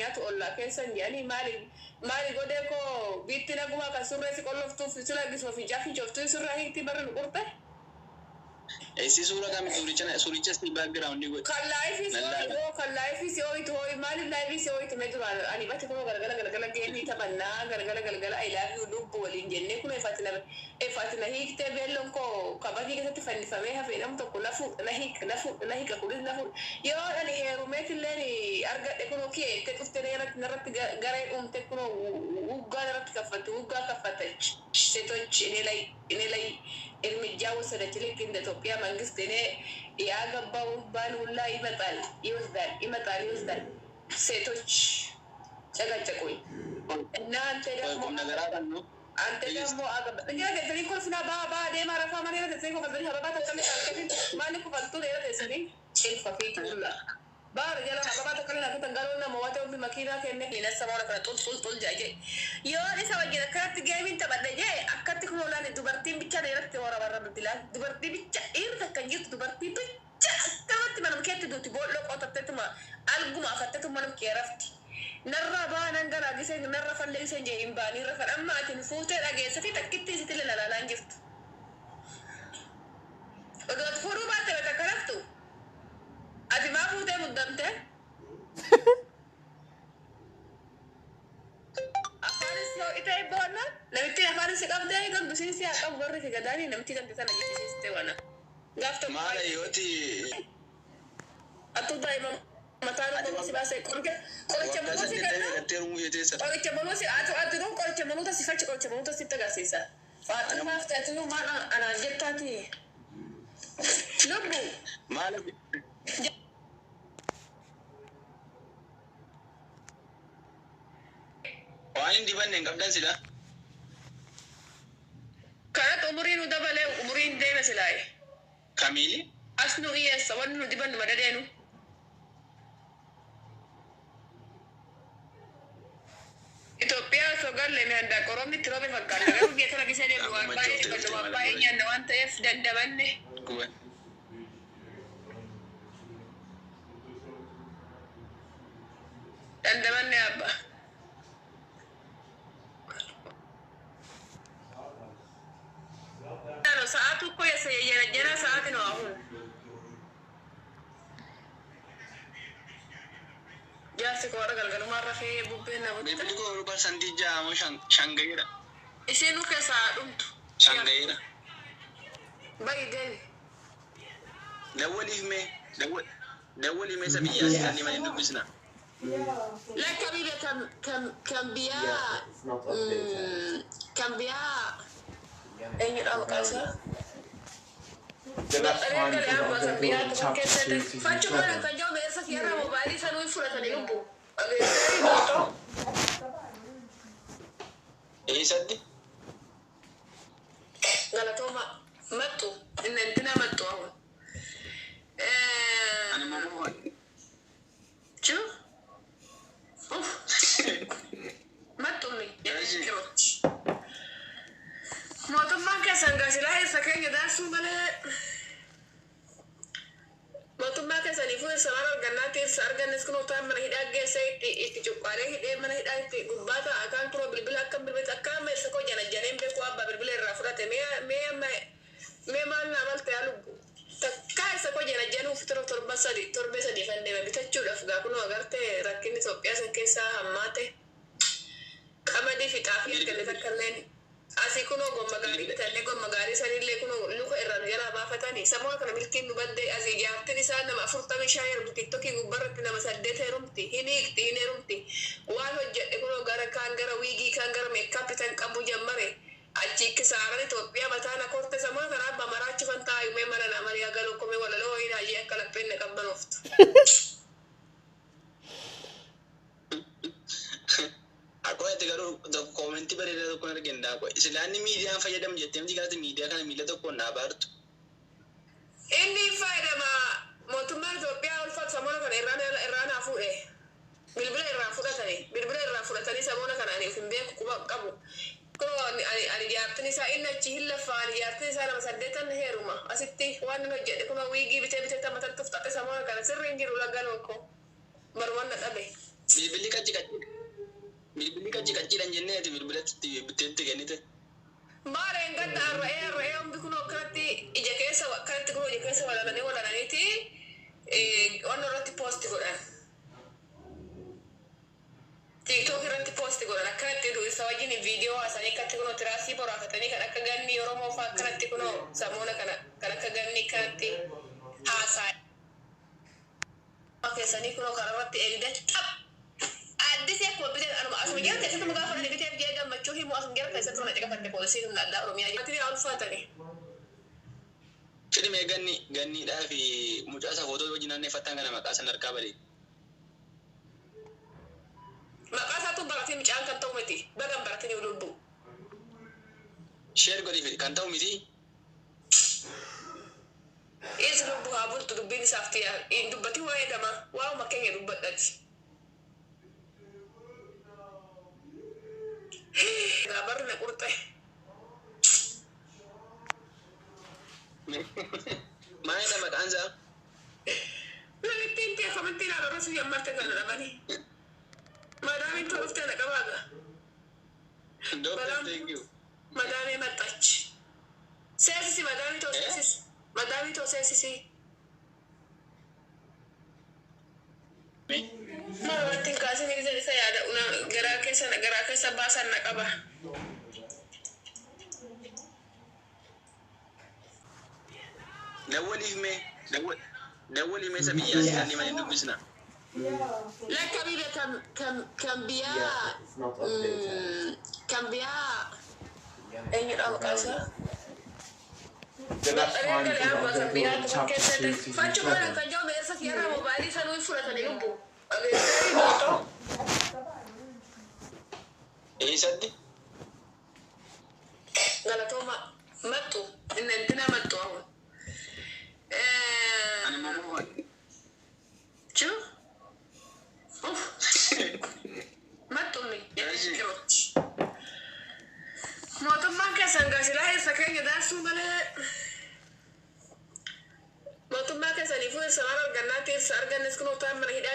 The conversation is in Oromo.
nyaatu ollaa keessan jedhanii maali maali godhee koo biitti nagumaa kan surree si qolloftuuf si lakkisuu fi fincooftuu surraa hiikti barri nu qurte. Eessi suura kami suuricha suuricha si background godhe. Kan laayifii si ooyitu hoo kan laayifii si ooyitu hoo maaliif laayifii si ooyitu mee duraan ani batti kunoo galgala galgala geemii taphannaa galgala galgala I love you lubbu waliin jennee kunoo efatina hiiktee beelloon koo kabatii keessatti fannifamee hafee nam tokko na fuudha na hiika na fuudha na hiika kunis na fuudha yoo ani heerumeetilleen argadhe kunoo kiyya jettee dhuftee narratti garee uumte kunoo wuggaa narratti kaffatte wuggaa kaffatte ሴቶች እኔ ላይ እኔ ላይ እርምጃ ወሰደች። ልክ እንደ ኢትዮጵያ መንግስት እኔ ያገባው ባል ሁላ ይመጣል ይወስዳል፣ ይመጣል ይወስዳል። ሴቶች ጨቀጨቁኝ እና አንተ ደግሞ Qom nagaraa kan nu. አንተ ደግሞ አገባ እኛ ገዘኒ ኮልፍና ባ ባ ዴማ ረፋ ማን ረተሰኒ ኮፈልተኒ ሀበባ ተቀለ አልከፊን ማን ኮፈልቱ ረተሰኒ ጭልፈ ፊት ሁላ ባር jala hababa takka na kutan galoo nama wata ofi makiinaa kenne hinassa moona kana xul xul xul jee yoo isa wajjin akkanatti geemiin taphadhe jee akkatti kun olaan dubartiin bicha dheeratti wara nuti laal dubartii bicha dhiirri takka hin jirtu dubartii bicha akkanatti manuma keetti duuti boolloo qotatteetuma alguma afatteetuma manuma kee rafti. Narra baanan gara giseen narra fallee giseen jee hin baanii rafan amma atin fuutee dhageessati takkitti isitti lalaalaan jirtu. Odoo ati fuudhuu baatte bakka raftu. Ati maa fuutee muddamte? Afaanis yoo itee boonna namitti afaanis si qabdee gandusiin si haa qabu warri si gadaanii namitti ganti sana jechisiiste wana. Gaaf tokko Maala yooti attuu daa'ima mataa nu si baasee qoricha waggaa manuu si saddeettamii kenna irratti heerumuu jeteessa. qoricha manuu si atu atinuu qoricha manuuta si fachi qoricha manuuta sitti agarsiisa. Faaxuu maaf ta'e atinuu maal anaan jettaati. Lubbu. Maala waan hin dibanne hin qabdan sila. Kanatti umurii nu dabalee umuriin deeme silaaye. Kamiili As nu hiyyeessa wanni nu dibannu madadeenu. Itoophiyaa osoo galle mi handaaqqoo roobni itti roobe fakkaata. Garuu biyya kana gisee deemu waan baay'ee dibannu waan baay'ee nyaanna waan ta'eef dandamanne. guban. Dandamanne abba. Sa'aatu እኮ የጀና ሰዓት ነው አሁን። Jaarsi koo warra galgalumaa rafee bubbeen na butte. Bilbilli koo yeroo parsantii ja'a moo shan gaheera. Isheen nu keessaa dhumtu. Shan gaheera. Bayi deemi. Dawwaliif mee dawwaliif mee isa biyyaa si kan himanii dubbisna. Lakka biyya kan kan kan biyyaa Yeah, it's not updated. kan biyyaa eenyudha maqaan isaa? The last Baxalee one galee is amma not kan going biyyaa to tokko chapter keessatti. Fachi maal 67. kan jiru meeshaa kiyarraa mobaayilii sanuu hin fudhatanii lubbu. Dhageessanii beektu. Eessatti? Galatooma maxxu inni intina maxxu ahun. Ani immoo Chu? Uff. Maxxumni. Mootummaan keessan gasilaa hirsa keenya daarsuu malee mootummaa keessaniifuu hirsa maal argannaatti hirsa argannes kun utaan mana hidhaa geessee itti itti cuqqaalee hidhee mana hidhaa itti gubbaa ta'a akaan kunoo bilbila akkam bilbilta akka amma hirsa koo jana janeen beeku abbaa bilbila irraa fudhate mee mee amma mee maal naa malte yaa lubbu takkaa hirsa koo jana januuf torba sadi torbee sadii kan deeme bitachuudhaaf gaa kunoo agartee rakkinni Itoophiyaa san keessaa hammaate. Qamadii fi xaafii arganne takka illeen asii kunoo gomma gaarii bitannee gomma gaarii sanillee kunoo luka irraan jalaa baafatanii sammuu kana milkiin nu baddee asii jaartin isaa nama 45 heerumti tiktokii gubbarratti nama 8 heerumti hin hiikti hin heerumti waan hojjedhe kunoo gara kaan gara wiigii kaan gara meekaappii tan qabu jammare achi kisaaran Itoophiyaa mataa na korte sammuu kana abbaa maraachufan taa'u mee mana na mariyaa galuu komee walaloo hin hajii akka lapheen na qabbanooftu. Akkoo ati garuu tokko koomentii bareedaa tokkoon argin daakoo. Silaanni miidiyaan fayyadamu jettee miti galata miidiyaa kana miila tokkoon naa baartu. Inni fayyadama mootummaan Itoophiyaa ulfaatu samoona kana irraan irraa naa fuudhe. Bilbila irraa fudhatanii bilbila irraa fudhatanii samoona kana ani hin beeku quba qabu. Kunoo ani ani jaartin isaa inni achi hin laffaa ani jaartin isaa nama saddeetan heeruma asitti waan inni hojjedhe kunoo wiigii bitee bitee tamma tattuuf xaxe samoona kana sirri hin jiru laggaloo koo barumaan na dhabe. Bilbilli qacci qacci. Bilbilli qacci qacciidhaan jennee ati bilbilatti bitteetti kennite. Maareen gadda arra'ee arra'ee hundi kun akkanatti ija keessa akkanatti kun ija keessa walalanii walalaniiti waan irratti poosti godhan. TikTok irratti poosti godhan akkanatti isa wajjin viidiyoo haasanii akkatti kunoo tiraasii boraafatanii kan akka ganni Oromoo fa'aa akkanatti kunoo samoona kana kan akka ganni akkanatti haasaa. Keessanii kunoo kanarratti eegdee xap addisii akkuma biteen anuma asuma jala keessatti mukaa fudhate biteef jee gammachuu himu asuma jala keessatti na caqafatte poolisii humna addaa Oromiyaa jala. Ati ulfaatani. Fidhimee ganni ganniidhaa fi mucaa isaa footoo wajjin naanneeffattan kana maqaa san harkaa badee. Maqaa isaatu baratee mucaan kan ta'u miti bagan baratanii lubbu. Sheer godhi fidhi kan ta'u miti. Is lubbu haa bultu dubbiin isaaf tiya hin dubbati waa'ee gama waa'uma keenya dubbadhati. Gaabarri na qurxe. Maalidha maqaan isaa? Namitti hin ta'e kamittiin haadha su yammarte kana dhabani. Madaamiin toluftee na qabaaga. Doctor, thank you. Madaamii maxxachi. Seesisi madaamii too seesisi. Madaamii too seesisi. Mara hin kaasin isa isa yaada garaa keessa garaa keessa baasan na qaba. Dawwaliif mee dawwaliif mee isa biyyaa siidhaan malee dubbisna. Lakka biyya kan kan kan biyyaa Yeah, it's not updated. kan biyyaa Yeah. eenyudha maqaa isaa? The last Maxxanee time galee amma we kan biyyaa got tokko chapter keessatti 2 season fachi mana 7. kan jiru meessa siyarra mobaayilii sanuu fudhatanii lubbu. Eessatti? Galatooma maxxu inni intina maxxu ahun. Ani immoo Chu? Uff. Maxxumni. Mootummaan keessan gaasilaa hirsa keenya daansuu malee mootummaa keessaniifuu hirsa waan argannaatti hirsa argannes kun utaan mana hidhaa